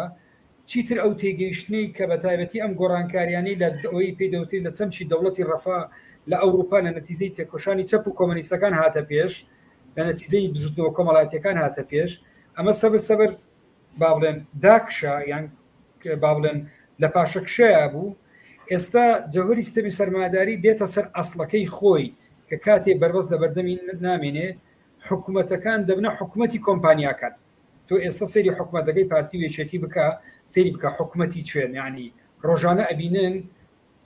چیتر ئەو تێگەیشتنەی کە بە تایبەتی ئەم گۆڕانکاریانەی لە ئەوەی پێی دەوترێت لە چەمکی دەوڵەتی ڕەفا لە ئەوروپا لە نەتیجەی تێکۆشانی چەپ و کۆمەنیستەکان هاتە پێش لە نەتیجەی بزوتنەوە کۆمەڵایەتیەکان هاتە پێش ئەمە سەبر سەبر با بڵێن داکشا یان با بڵێن لە پاشەکشەیا بوو ئێستا جەوهری سیستەمی سەرمایەداری دێتە سەر ئەسڵەکەی خۆی کە کاتێ بەربەست لە بەردەمی نامێنێ حکوومەتەکان دەبنە حکوومەتی کۆمپانیاکان تۆ ئێستا سەیری حکوومەتەکەی پارتی و یەکێتی بکە سەیری بکە حکوومەتی چوێن یعنی ڕۆژانە ئەبینن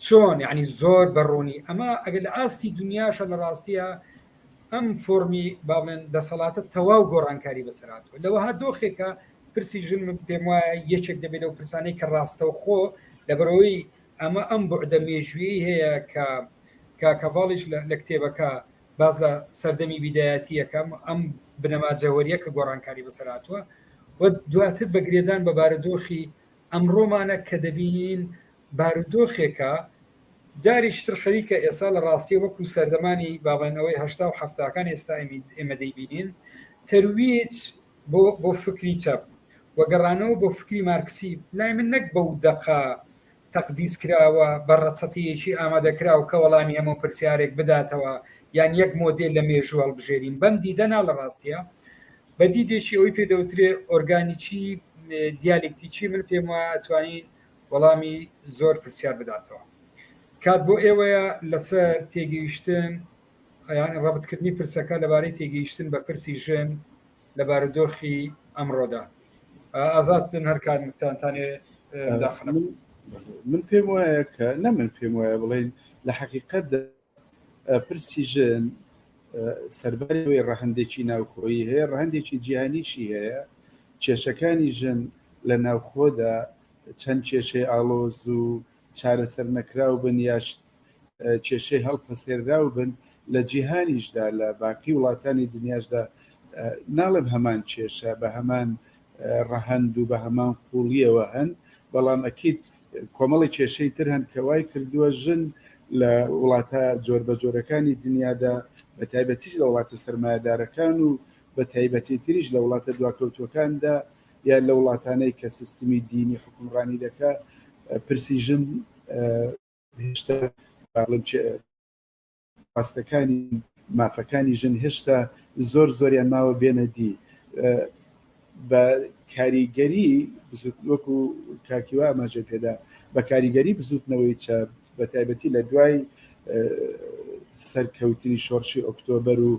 چۆن یعنی زۆر بەڕوونی ئەمە ئەگەر لە ئاستی دنیاشە لە ڕاستیە ئەم فۆرمی با بڵێن دەسەڵاتە تەواو گۆڕانکاری بەسەراتوە لەوەها دۆخێکە پرسی ژن من پێم وایە یەکێک دەبێت لەو پرسانەی کە ڕاستەوخۆ لەبەرەوەی ئەمە ئەم بوعدە مێژوویی هەیە کە کاکەڤاڵیش لە کتێبەکە باس لە سەردەمی بیدایەتی یەکەم ئەم بنەما جەوەریە کە گۆڕانکاری بەسەر هاتووە و دواتر بە گرێدان بە بارودۆخی ئەمڕۆمانە کە دەبینین بارودۆخێکە جاریشتر خەریکە ئێستا لە ڕاستی وەکو سەردەمانی بابەنەوەی هەشتا و حەفتاکان ئێستا ئێمە دەیبینین تەرویج بۆ بۆ فکری چەپ و گەڕانەوە بۆ فکری مارکسی لای من نەک بەو دەقە تەقدیس کراوە بە ڕەچەتەیەکی ئامادەکراو کە وەڵامی هەموو پرسیارێک بداتەوە یان یەک مۆدێل لە مێژوو هەڵبژێرین بەم دیدە نا لە ڕاستیە بە دیدێکی ئەوەی پێ دەوترێ ئۆرگانیکی دیالکتیکی من پێم وایە ئەتوانین وەڵامی زۆر پرسیار بداتەوە کات بۆ ئێوەیە لەسەر تێگەیشتن یان ڕەبتکردنی پرسەکە لەبارەی تێگەیشتن بە پرسی ژن لە بارودۆخی ئەمڕۆدا ئازادن هەر کامتانتانێ داخل. من پێم وایە کە نە من پێم وایە بڵێین لە حەقیقەتدا پرسی ژن سەرباری ئەوەی ڕەهەندێکی ناوخۆیی هەیە، ڕەهەندێکی جیهانیشی هەیە. کێشەکانی ژن لە ناوخۆدا چەند کێشەی ئاڵۆز و چارەسەر نەکراو بن یا کێشەی هەڵپەسێرراو بن، لە جیهانیشدا لە باقی وڵاتانی دنیاشدا ناڵێم هەمان کێشە بە هەمان ڕەهەند و بە هەمان قووڵییەوە هەن، بەڵام ئەکید کۆمەڵی کێشەی تر هەن کە وای کردووە ژن لە وڵاتە جۆربەجۆرەکانی دنیادا بە تایبەتیش لە وڵاتە سەرمایەدارەکان و بە تایبەتی تریش لە وڵاتە دواکەوتووەکاندا یا لە وڵاتانەی کە سیستمی دینی حوکمڕانی دەکا پرسی ژن هێشتا خواستەکانی مافەکانی ژن هێشتا زۆر زۆریان ماوە بێنە دی. بە کاریگەری وەکو کاکیوا ئاماژەی پێدا بە کاریگەری بزوتنەوەی چەپ بە تایبەتی لە دوای سەرکەوتنی شۆڕشی ئۆکتۆبەر و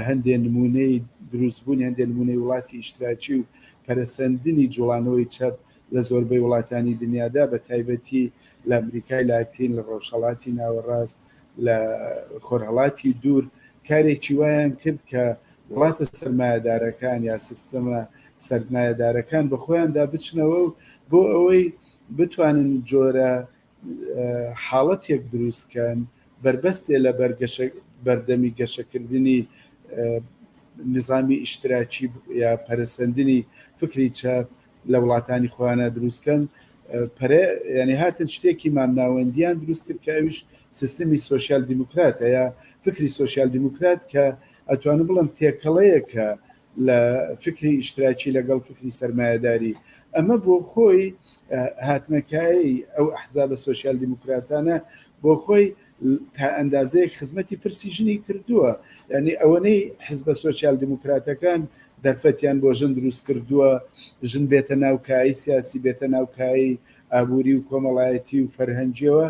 هەندێ نمونەی دروستبوونی هەندێ نمونەی وڵاتی ئیشتراکی و پەرەسەندنی جوڵانەوەی چەپ لە زۆربەی وڵاتانی دنیادا بە تایبەتی لە ئەمریکای لاتین، لە ڕۆژهەڵاتی ناوەڕاست، لە خۆرهەڵاتی دوور کارێکی وایان کرد کە وڵاتە سەرمایەدارەکان یا سیستەمە سەرمایەدارەکان بە خۆیاندا بچنەوە و بۆ ئەوەی بتوانن جۆرە حاڵەتێک دروست کەن بەربەستێ لە بەردەمی گەشەکردنی نظامی ئیشتراکی یا پەرەسەندنی فکری چەپ لە وڵاتانی خۆیانە دروست کەن پەرە یعنی هاتن شتێکی مامناوەندیان دروست کرد کە ئەویش سیستمی سۆسیال دیموکراتە یا فکری سۆسیال دیموکرات کە ئەتوانم بڵێم تێکەڵەیەکە لە فکری ئیشتراکی لەگەڵ فکری سەرمایەداری ئەمە بۆ خۆی هاتنەکایەی ئەو ئەحزابە سۆسیال دیموکراتانە بۆ خۆی تا ئەندازەیەک خزمەتی پرسی ژنی کردووە یعنی ئەوەنەی حزبە سۆسیال دیموکراتەکان دەرفەتیان بۆ ژن دروست کردووە ژن بێتە ناو کایەی سیاسی بێتە ناو کایەی ئابووری و کۆمەڵایەتی و فەرهەنگیەوە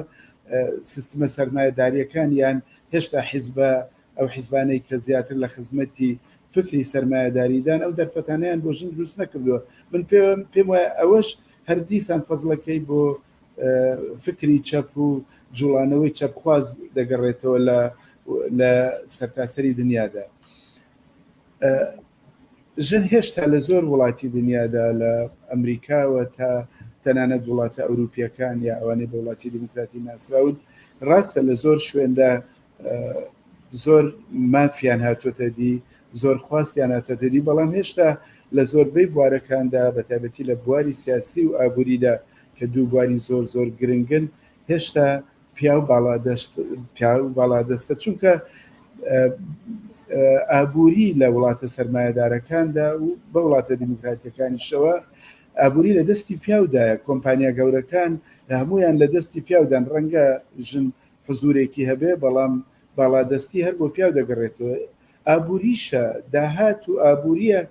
سیستمە سەرمایەداریەکان یان هێشتا حیزبە ئەو حیزبانەی کە زیاتر لە خزمەتی فکری سەرمایەداریدان ئەو دەرفەتانەیان بۆ ژن دروست نەکردووە من پێم وایە ئەوەش هەر دیسان فەزڵەکەی بۆ فکری چەپ و جوڵانەوەی چەپخواز دەگەڕێتەوە لە لە سەرتاسەری دنیادا. ژن هێشتا لە زۆر وڵاتی دنیادا لە ئەمریکاوە تا تەنانەت وڵاتە ئەوروپیەکان یا ئەوانەی بە وڵاتی دیموکراتی ناسراون ڕاستە لە زۆر شوێندا زۆر مافیان هاتۆتە دی زۆر خواستیان هاتۆتە دی بەڵام هێشتا لە زۆربەی بوارەکاندا بە تایبەتی لە بواری سیاسی و ئابووریدا کە دوو بواری زۆر زۆر گرنگن هێشتا پیاو باڵادەست پیاو باڵادەستە چونکە ئابووری لە وڵاتە سەرمایەدارەکاندا و بە وڵاتە دیموکراتیەکانیشەوە ئابووری لە دەستی پیاودایە کۆمپانیا گەورەکان لە هەمویان لە دەستی پیاودان ڕەنگە ژن حزورێکی هەبێ بەڵام باڵادەستی هەر بۆ پیاو دەگەڕێتەوە ئابووریشە داهات و ئابووریە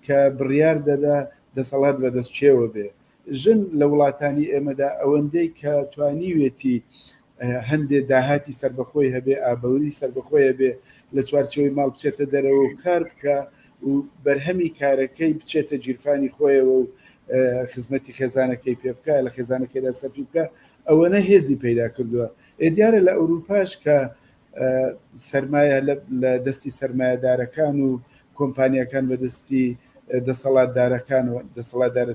کە بڕیار دەدا دەسەڵات بەدەست چێوە بێ ژن لە وڵاتانی ئێمەدا ئەوەندەی کە توانیوێتی هەندێ داهاتی سەربەخۆی هەبێ، ئابووری سەربەخۆی هەبێ، لە چوارچێوەی ماڵ بچێتە دەرەوە و کار بکا و بەرهەمی کارەکەی بچێتە گیرفانی خۆیەوە و خزمەتی خێزانەکەی پێ بکا، لە خێزانەکەیدا سەرفی بکا، ئەوەنە هێزی پەیدا کردووە. ئێ دیارە لە ئەورووپاش کە سەرمایە لە دەستی سەرمایەدارەکان و کۆمپانیاکان بە دەستی دەسەڵاتدارەکانەوە دەسەڵاتدارە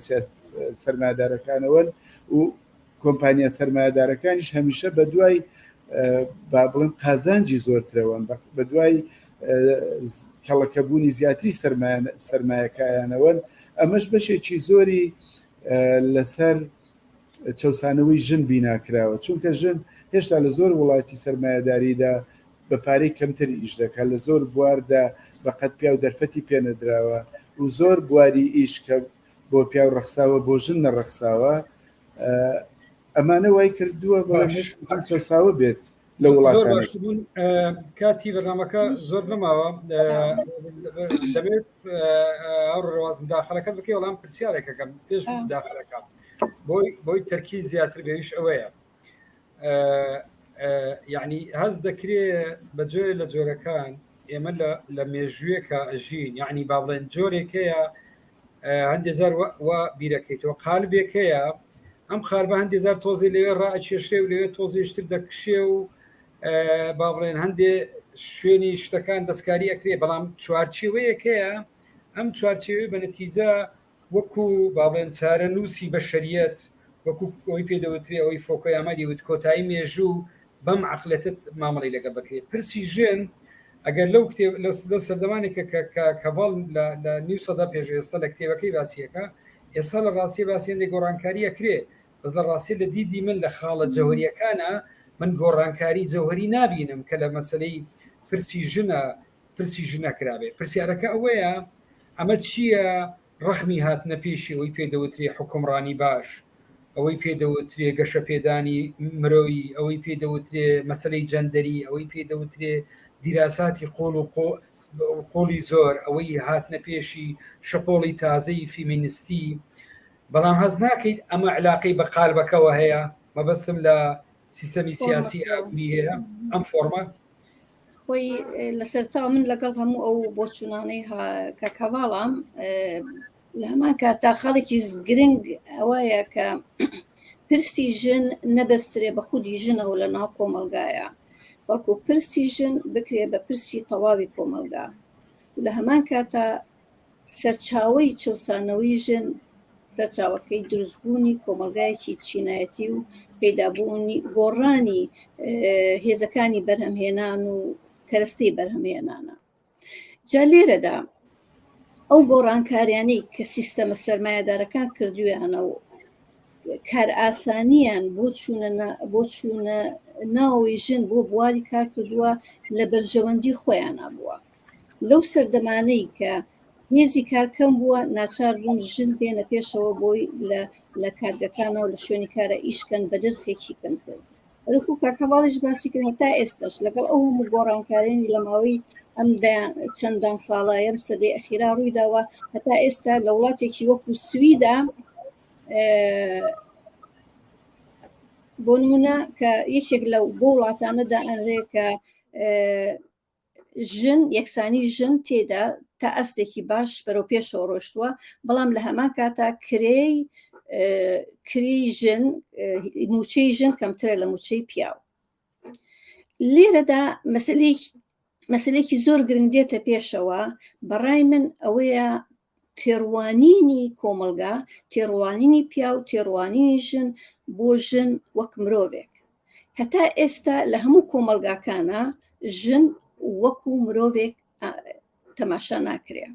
سەرمایەدارەکانەوەن و کۆمپانیا سەرمایەدارەکانیش هەمیشە بە دوای با بڵێم قازانجی زۆرترەوەن بە دوای کەڵەکەبوونی زیاتری سەرمایەکایانەوەن ئەمەش بەشێکی زۆری لەسەر چەوسانەوەی ژن بینا کراوە، چونکە ژن هێشتا لە زۆر وڵاتی سەرمایەداریدا بە پارەی کەمتر ئیش دەکات، لە زۆر بواردا بە قەد پیاو دەرفەتی پێ نەدراوە و زۆر بواری ئیش کە بۆ پیاو ڕەخساوە بۆ ژن نەڕەخساوە، ئەمانە وای کردووە بەڵام هێشتا ژن چەوساوە بێت لە وڵاتانە. کاتی بەرنامەکە زۆر نەماوە دەبێت ئەو ڕێواز مداخلەکە بکەی وەڵام پرسیارێکەکەم پێش مداخلەکە بۆی بۆی تەرکی زیاتر بێویش ئەوەیە یعنی هەز دەکرێ بە جۆرێ لە جۆرەکان ئێمە لە مێژوویەکە ئەژین یعنی با بڵێن جۆرێک هەیە هەندێک جار وا بیرەکەیتەوە قالبێک هەیە. ئەم قالبە هەندێ جار تۆزێ لەوێ ڕائەکێشرێ و لەوێ تۆزێشتر دەکشێ و با بڵێن هەندێ شوێنی شتەکان دەستکاری ئەکرێ بەڵام چوارچێوەیەک هەیە ئەم چوارچێوەی بە نەتیجە وەکو با بڵێن چارەنووسی بەشەریەت وەکو ئەوی پێ دەوترێ ئەوەی فۆکۆیاما دەیوت کۆتایی مێژوو بەم عەقلێتە مامەڵەی لەگەڵ دەکرێت پرسی ژن ئەگەر لەو کتێب لەو سەردەمانێک کە کە کەڤاڵ لە نیو سەدە پێش ئێستا لە کتێبەکەی باسیەکە ئێستا لە ڕاستیە باسی هەندێک گۆڕانکاری ئەکرێ بەس لە ڕاستی لە دیدی من لە خاڵە جەوهریەکانە من گۆڕانکاری جەوهری نابینم کە لە مەسلەی پرسی ژنە پرسی ژنە کرابێ پرسیارەکە ئەوەیە ئەمە چییە ڕەخمی هاتنە پێشی ئەوەی پێ دەوترێ حوکمڕانی باش، ئەوەی پێ دەوترێ گەشەپێدانی مرۆیی، ئەوەی پێ دەوترێ مەسەلەی جەندەری، ئەوەی پێ دەوترێ دیراساتی قوڵ و قوڵی زۆر، ئەوەی هاتنە پێشی شەپۆڵی تازەی فیمینستی، بەڵام هەست ناکەیت ئەمە علاقەی بە قالبەکەوە هەیە؟ مەبەستم لە سیستەمی سیاسی ئابووری هەیە ئەم فۆرمە؟ خۆی لە سەرتاوە من لەگەڵ هەموو ئەو بۆچوونانەی کاک هەڤاڵام لە هەمان کاتا خاڵێکی گرنگ ئەوەیە کە پرسی ژن نەبەسترێ بە خودی ژنەوە لە ناو کۆمەلگایە بەڵکو پرسی ژن بکرێ بە پرسی تەواوی کۆمەلگا لە هەمان کاتا سەرچاوەی چەوسانەوەی ژن سەرچاوەکەی دروستبوونی کۆمەڵگایەکی چینایەتی و پەیدابوونی گۆڕانی هێزەکانی بەرهەمهێنان و کەرەستەی بەرهەمهێنانە. جا لێرەدا ئەو گۆڕانکاریانەی کە سیستەمە سەرمایەدارەکان کردویانە و کارئاسانیان بۆ چوونە بۆ چوونە ناوەوەی ژن بۆ بواری کار کردووە لە بەرژەوەندی خۆیانە بووە. لەو سەردەمانەی کە هێزی کار کەم بووە ناچار بوون ژن بێنە پێشەوە بۆی لە لە کارگەکانەوە لە شوێنی کارە ئیشکەن بە نرخێکی کەمتر هەروەکو کاک هەواڵیش باسی کرد هەتا ئێستاش لەگەڵ ئەو هەموو گۆڕانکاریی لە ماوەی ئەم چەندان ساڵە یەم سەدەی ئەخیرا ڕووی داوە هەتا ئێستا لە وڵاتێکی وەکو سویدا بۆ نمونە کە یەکێک لەو بۆ وڵاتانە دائەنرێ کە ژن یەکسانی ژن تێدا تا ئاستێکی باش بەرەو پێشەوە ڕۆشتووە بەڵام لە هەمان کاتا کرێی کری ژن موچەی ژن کەمترە لە موچەی پیاو لێرەدا مەسلەی مەسلێکی زۆر گرنگ دێتە پێشەوە بەڕای من ئەوەیە تێڕوانینی کۆمەڵگا، تێڕوانینی پیاو، تێڕوانینی ژن بۆ ژن وەک مرۆڤێک. هەتا ئێستا لە هەموو کۆمەڵگاکانا ژن وەکو مرۆڤێک تەماشا ناکرێ.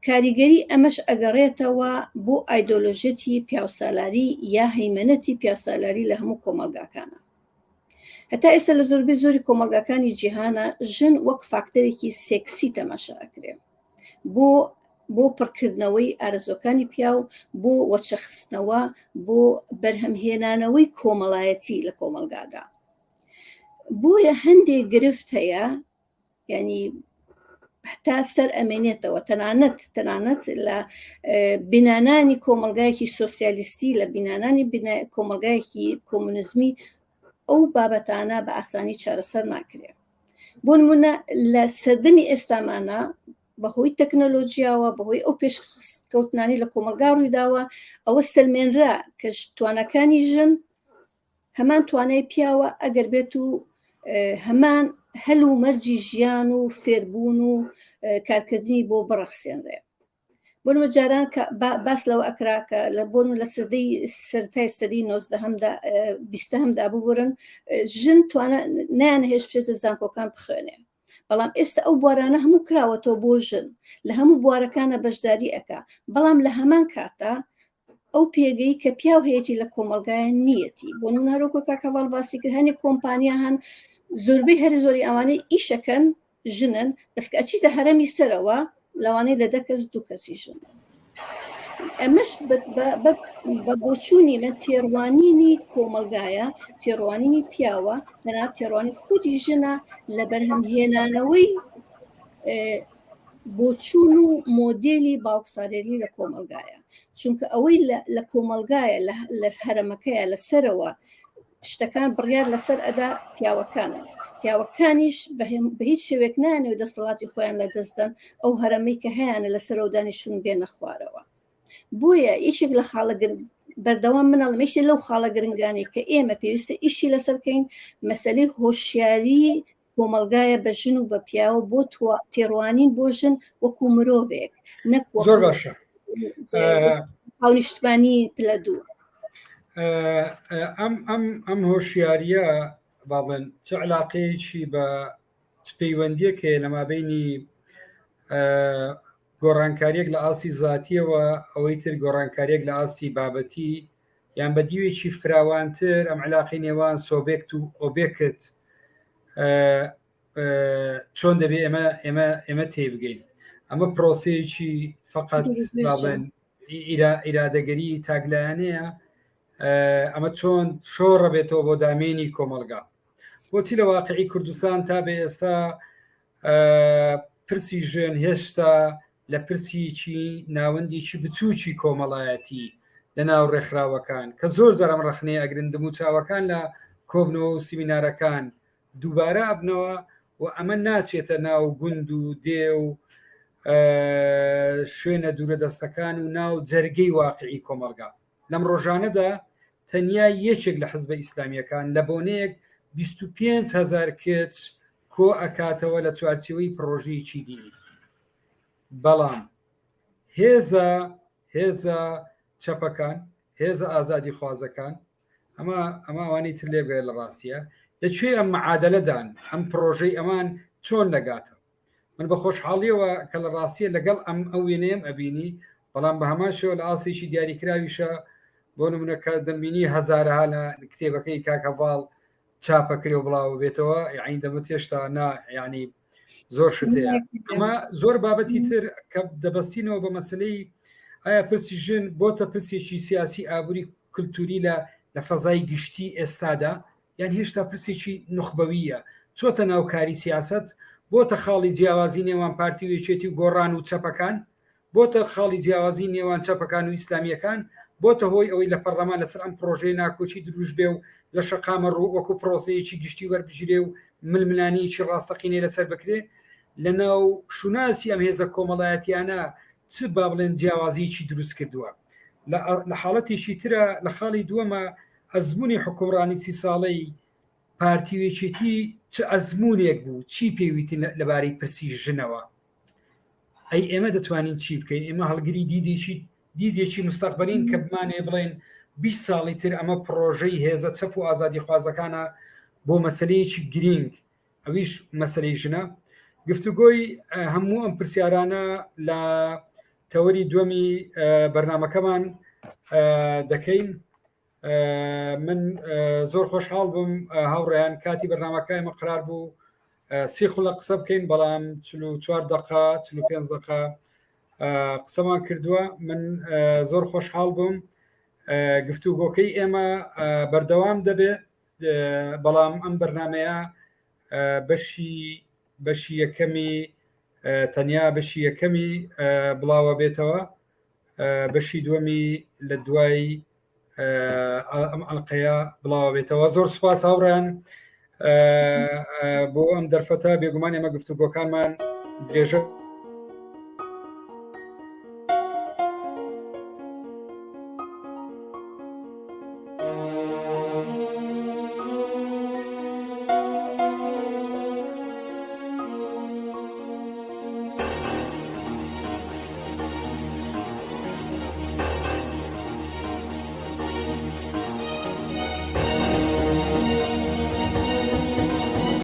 کاریگەری ئەمەش ئەگەڕێتەوە بۆ ئایدۆلۆژیەتی پیاوسالاری یا هەیمەنەتی پیاوسالاری لە هەموو کۆمەڵگاکانا. هەتا ئێستا لە زۆربەی زۆری کۆمەڵگاکانی جیهانە ژن وەک فاکتەرێکی سێکسی تەماشا ئەکرێ بۆ بۆ پڕکردنەوەی ئارەزوەکانی پیاو بۆ وەچەخستنەوە بۆ بەرهەمهێنانەوەی کۆمەڵایەتی لە کۆمەڵگادا بۆیە هەندێک گرفت هەیە ینی هەتا سەر ئەمێنێتەوە تەنانەت تەنانەت لە بینانانی کۆمەلگایەکی سۆسیالیستی لە بینانانی کۆمەلگایەکی کۆمونزمی ئەو بابەتانە بە ئاسانی چارەسەر ناکرێت بۆ نمونە لە سەردەمی ئێستامانە بەهۆی تەکنەلۆجیاوە بەهۆی ئەو پێشکەوتنانی لە کۆمەلگا ڕوویداوە ئەوە سەلمێنرا کە توانەکانی ژن هەمان توانای پیاوە ئەگەر بێت و هەمان هەل و مەرجی ژیان و فێربوون و کارکردنی بۆ بڕەخسێنرێ بۆ نمونە جاران کە باس لەوە ئەکرا کە لە بۆن لە سەدەی سەرای سەدەی نۆزدەهەمدا بیستەهەمدا ببورن ژن توانە نیان هێش بچێتە زانکۆکان بخوێنێ بەڵام ئێستا ئەو بوارانە هەموو کراوەتەوە بۆ ژن لە هەموو بوارەکانە بەشداری ئەک بەڵام لە هەمان کاتا ئەو پێگەی کە پیاو هەیەی لە کۆمەلگایە نیەتی بۆ نمونە کاک هەڤاڵ باسی کرد هەنێک کۆمپانیا هەن زۆربەی هەر زۆری ئەوانەی ئیشەکەن ژنن بەس کە ئەچیتە هەرەمی سەرەوە لەوانەیە لە دە کەس دوو کەسی ژن ئەمەش بە بۆچوونی من تێڕوانینی کۆمەلگایە تێڕوانینی پیاوە تەنها تێڕوانی خودی ژنە لە بەرهەمهێنانەوەی بۆچوون و مۆدێلی باوکسالێری لە کۆمەلگایە چونکە ئەوەی لە کۆمەلگایە لە هەرەمەکەیە لە سەرەوە شتەکان بڕیار لەسەر ئەدا پیاوەکانن پیاوەکانیش بە هیچ شێوێک نانەوە دەسەڵاتی خۆیان لە دەستدەن ئەو هەرەمەی کە هەیانە لەسەرەوە دانیشتون بێنە خوارەوە بۆیە یەکێک لە خاڵە بەردەوام مناڵم یەکێ لەو خاڵە گرنگانەی کە ئێمە پێویستە ئیشی لەسەرکەین مەسەلەی هۆشیاری کۆمەڵگایە بە ژن و بە پیاوە بۆ تێڕوانین بۆ ژن وەکو مرۆڤێک نەک زۆر باشە هاونیشتمانی پلە دوو. ئەم ئەم ئەم هۆشیاریە با بڵێن چ علاقەیەکی بە چ پەیوەندیەک هەیە لە مابینی گۆڕانکاریەک لە ئاستی زاتیەوە ئەوەی تر گۆڕانکاریەک لە ئاستی بابەتی یان بە دیوێکی فراوانتر ئەم علاقی نێوان سۆبێکت و ئۆبێکت چۆن دەبێ ئێمە ئێمە ئێمە تێبگەین ئەمە پرۆسەیەکی فقط باڵێن ئیرادەگەری تاکلایەنەیە ئەمە چۆن شۆڕە بێتەوە بۆ دامێنی کۆمەلگا بۆچی لە واقعی کوردستان تا بە ئێستا پرسی ژێن هێشتا لە پرسیی ناوەندێکی بچووکی کۆمەڵایەتی لە ناو ڕێکخراوەکان کە زۆر زارم ڕخنەیە ئەگرن دموچاوەکان لە کۆبنەوە و سیمینارەکان دووبارە ئەبنەوە و ئەمە ناچێتە ناو گوند و دێ و شوێنە دوورە دەستەکان و ناو جەرگەی واقعی کۆمەڵگا لەم ڕۆژانەدا تەنیا یەکێک لە حزبە ئیسلامیەکان لە بۆنەیەک 25 هزار کچ کۆ ئەکاتەوە لە چوارچێوەی پڕۆژەیەکی دینی بەڵام هێزە هێزە چەپەکان هێزە ئازادی خوازەکان ئەمە ئەمە ئەوانەی تر لێ بگەرێ لە ڕاستیە لە کوێ ئەم معادلەدان ئەم پرۆژەی ئەمان چۆن نەگاتە من بە خۆشحاڵیەوە کە لە ڕاستیە لەگەڵ ئەم ئەو وێنەیەم ئەبینی بەڵام بە هەمان شێوە لە ئاستێکی دیاریکراویشە بۆ نمونە کە دەمبینی هەزارەها لە کتێبەکەی کاک هەڤاڵ چاپەکرێ و بڵاوە بێتەوە یعنی دەمت هێشتا نا یعنی زۆر شت هەیە ئەمە زۆر بابەتی تر کە دەبەستینەوە بە مەسلەی ئایا پرسی ژن بۆتە پرسێکی سیاسی ئابووری کللتوری لە لە فەزای گشتی ئێستادا یان هێشتا پرسێکی نوخبەویە چۆتە ناو کاری سیاست بۆتە خاڵی جیاوازی نێوان پارتی و یەکێتی و گۆڕان و چەپەکان بۆتە خاڵی جیاوازی نێوان چەپەکان و ئیسلامییەکان، بۆتە هۆی ئەوەی لە پەڕلەمان لەسەر ئەم پڕۆژەیە ناکۆکی دروست بێ و لە شەقامە ڕوو وەکو پڕۆسەیەکی گشتی وەربگیرێ و ململانێیەکی ڕاستەقینەی لەسەر بکرێ، لە ناو شوناسی ئەم هێزە کۆمەڵایەتیانە چ با بڵێن جیاوازییەکی دروست کردووە. لە حاڵەتێکی ترا لە خاڵی دووەما ئەزموونی حوکمڕانی سی ساڵەی پارتی و یەکێتی چ ئەزموونێک بوو، چی پێ وتین لەبارەی پرسی ژنەوە؟ ئەی ئێمە دەتوانین چی بکەین ئێمە هەڵگری دیدێکی دیدێکی مستەقبلین کە بمانێ بڵێن 20 ساڵی تر ئەمە پرۆژەی هێزە چەپ و ئازادی خوازەکانە بۆ مەسلەیەکی گرینگ ئەویش مەسلەی ژنە گفتوگۆی هەموو ئەم پرسیارانە لە تەوەری دووەمی بەرنمەکەمان دەکەین من زۆر خۆشحاڵ بووم هاوڕێیان کاتی بەرنمەکە ئێمە قرار بوو سی خولە قسە بکەین بەڵام 44 دقە 45 دقە قسەمان کردووە من زۆر خۆشحاڵ بووم گفتوگۆکەی ئێمە بەردەوام دەبێ بەڵام ئەم بەرنمەیە بەشی بەشی یەکەمی تەنیا بەشی یەکەمی بڵاوە بێتەوە بەشی دووەمی لە دوای ئەم ئەڵلقەیە بڵاوە بێتەوە زۆر سوپاس هاوڕیان بۆ ئەم دەرفەتە بێگومان ئێمە گفتوگۆکانمان درێژە.